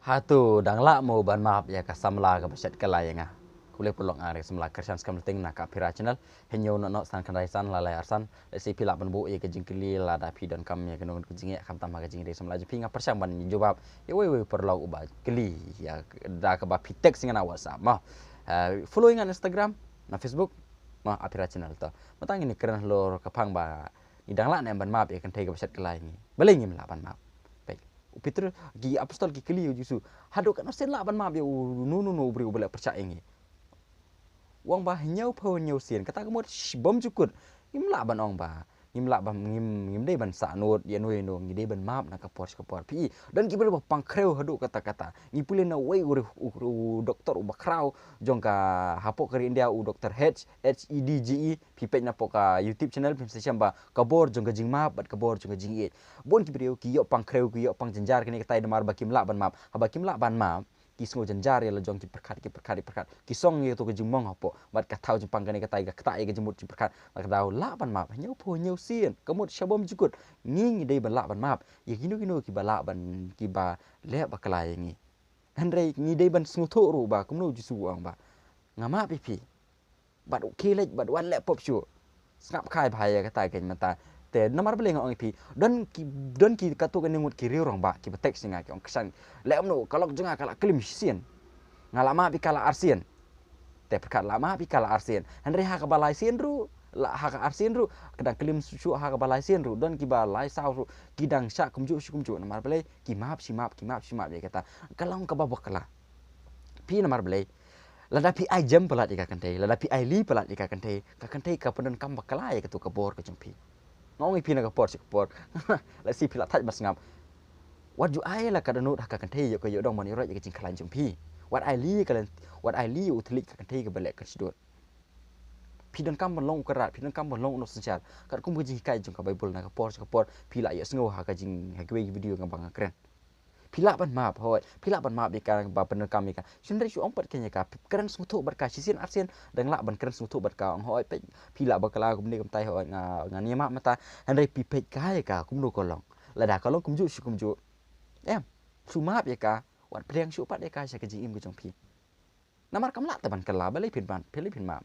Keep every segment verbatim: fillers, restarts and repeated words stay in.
Hato dang lah mo ban map ïa ka samla kaba shet kylla ïa nga? Khublei paralok, nga dei samla Krishan Skamliting na ka Pira Channel. Hynñiew noh noh san khyndai san lai lai arsan. Lehse phi lah ban buh ïa ka jingkylli lada phi donkam ïa kano kano ka jingeh, khamtam ha ka jingdei samla jong phi, nga pyrshang ban jubab ïa uwei uwei u paralok uba kylli ïa da kaba phi text ïa nga na WhatsApp mo. Eh, follow ïa nga na Instagram, na Facebook mo, A Pira Channel to. Mynta ngin ïakren halor ka phang ba ngi dang lah ne em ban map ïa ka kynthei kaba shet kylla ïa ngi? Balei ngim lah ban map? Peit, u Peter, ki apostol ki kylli ïa u Jisu, haduh katno sien lah ban map ïa uno uno u briew uba leh pyrshah ïa ngi? U ong ba hynñiew phew hynñiew sien. Kata ka mut shibun jukut. Ngim lah ban ong ba, ngim lah ban, ngim, ngim dei ban sahnud ïa no ïa no, ngi dei ban map na ka por sha ka por. Phi i, don ki briew ba pang khrew haduh katta katta. Ngi pule na uwei u, u, u doktor uba khraw jong ka, hapoh ka ri India, u Doktor H, H E D G E. Phi peit na poh ka YouTube channel, phin sa shem ba ka bor jong ka jingmap bad ka bor jong ka jingïeit. Bun ki briew ki ïoh pang khrew, ki ïoh pang jynjar kane katai namar ba kim lah ban map. Haba kim lah ban map, ki sngew jynjar ïa la jong, ki pyrkhat, ki pyrkhat, ki pyrkhat. Ki song ïa kato ka jingmong hapoh, bad ka thaw jingpang kane katai ka ktah ïa ka jingmut, ki pyrkhat. Ba ka daw lah ban map hynñiew phew hynñiew sien, ka mut sha bym jukut. Ngi, ngi dei ban lah ban map ïa kino kino kiba lah ban, kiba leh bakla ïa ngi. Hynrei ngi dei ban sngewthuh ruh ba kumno u Jisu u ong ba, nga map ïa phi. Bad u khie leit bad wat leh pop shuh. Sngap khai bha ïa kata ka mynta. Te namar balei nga ong ïa phi? Don ki, don ki katto katne ngut ki riew rangbah kiba text ïa nga, ki ong, Krishan, leh kumno, ka lok jong nga ka la klim shisien. Nga la map ïa ka la arsien. Te pyrkhat, la map ïa ka la arsien. Hynrei ha kaba lai sien ruh, la ha ka arsien ruh, ka dang klim shuh ha kaba lai sien ruh. Don kiba lai saw ruh ki dang shah kumjuh shi kumjuh. Namar balei? Ki map shi map, ki map shi map ïa kata. Ka long kaba bakla. Phi, namar balei? Lada phi ai jem palat ïa ka kynthei, lada phi ai lih palat ïa ka kynthei, ka kynthei ka pyndonkam bakla ïa kato ka bor ka jong phi. Nga ong ïa phi na ka por sha ka por. Lehse phi la thait ban sngap. Wat ju ai la ka dohnud ha ka kynthei ïoh ka ïoh dong ban ïaroh ïa ka jingkhlaiñ jong phi. Wat ai lih ka lynti, wat ai lih u thylliej ka kynthei kaba leh kyrshdut. Phi donkam ban long u kynrad, phi donkam ban long u nongsynshar. Katkum ka jinghikai jong ka Baibl na ka por sha ka por, phi la ïohsngew ha ka jing, ha kiwei ki video nga ba nga kren. Phi lah ban map, hooid. Phi lah ban map ïa ka ba pyndonkam ïa ka. Hynrei shu ong pat kein ïa ka, kren sngewthuh bad ka shisien arsien, dang lah ban kren sngewthuh bad ka, ong, hooid, peit, phi lah bakla kumne kumtai, hooid, nga, ngan ïa map mynta. Hynrei phi peit kai ïa ka kumno ka long. Lada ka long kumjuh shi kumjuh, em, shu map ïa ka, wat pdiang shuh pat ïa ka sha ka jingim ka jong phi. Namar kam lah te ban kylla, balei phin map, balei phin map?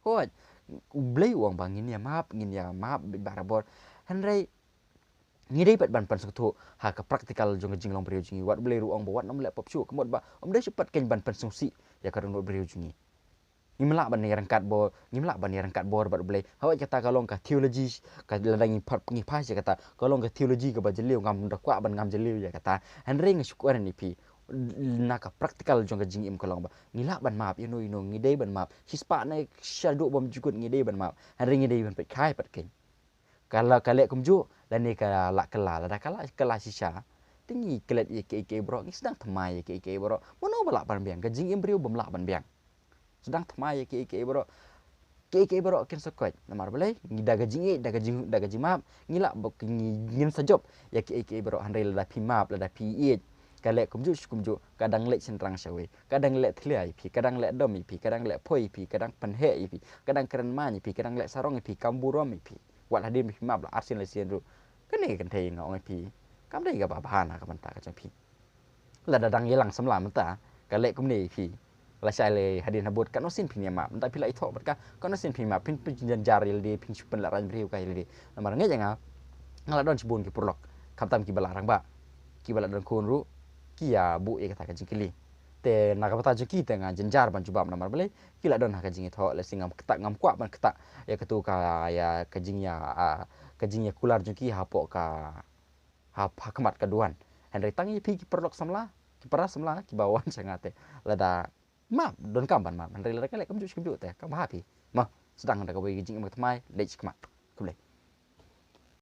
Hooid, U Blei u ong ba ngin ïa map, ngin ïa map beit barabor. Hynrei ngi dei pat ban pynsngewthuh ha ka practical jong ka jinglong briew jong ngi. Wat U Blei ruh u ong ba wat nym leh pop shuh, ka mut ba ym dei shuh pat kein ban pynsngewsih ïa ka dohnud briew jong ngi. Ngim lah ban ïa ryngkat bor, ngim lah ban ïa ryngkat bor bad U Blei. Hooid, kata ka long ka theology, ka lada ngi phai, ngi phai sha kata, ka long ka theology kaba jylliew, ngam da kwah ban ngam jylliew ïa kata. Hynrei nga shu kren ïa phi, na ka practical jong ka jingim ka long ba ngi lah ban map ïa no ïa no, ngi dei ban map. Shispah ne shaduh bymjukut ngi dei ban map. Hynrei ngi dei ban peit kai pat kein. Ka la, ka leh kumjuh lane ka la kylla, lada ka la kylla shisha, te ngi klet ïa kiei kiei baroh, ngi sdang thymmai ïa kiei kiei baroh. Mano ba lah ban biang? Ka jingim briew bym lah ban biang. Sdang thymmai ïa kiei kiei baroh. Kiei kiei baroh kin sa koit. Namar balei? Ngi da ka jingïeit, da ka jing, da ka jingmap, ngi lah ba ngi, ngin sa jop ïa kiei kiei baroh. Hynrei lada phi map, lada phi ïeit, ka leh kumjuh shi kumjuh, ka dang leit shynrang shawei, ka dang leh thlia ïa phi, ka dang leh dom ïa phi, ka dang leh phoi ïa phi, ka dang pynheh ïa phi, ka dang kren main ïa phi, ka dang leh sarong ïa phi, kam burom ïa phi. Wat hadien ba phi map la arsien laisien ruh, kane ka kynthei nga ong ïa phi, kam dei kaba bha na ka bynta ka jong phi. Lada dang ïalang samla mynta, ka leh kumne ïa phi, lashai lei hadien habud, katno sien phin ïa map? Mynta phi la ithuh bad ka, katno sien phin ïa map? Phin, phin jynjar ïa lade, phin shu pynlehrain briew ka ïa lade. Namar ngeit ïa nga, nga la don shibun ki paralok, khamtam kiba la rangbah, kiba la don khun ruh, ki ïa buh ïa kata ka jingkylli. Te na ka bynta jong ki te nga jynjar ban jubab, namar balei? Ki la don ha ka jingithuh, lehse ngam ktah, ngam kwah ban ktah ïa kato ka, ïa ka jingïa, ah, ka jingïa kular jong ki hapoh ka, ha, ha khmat ka duwan. Hynrei tang ïa phi ki paralok samla, ki para samla kiba wan sha nga te, lada map, donkam ban map. Hynrei lada ka leh kumjuh shi kumjuh te kam bha phi. Mo, sdang da kawei ka jingim ka thymmai, leit shi khmat. Khublei.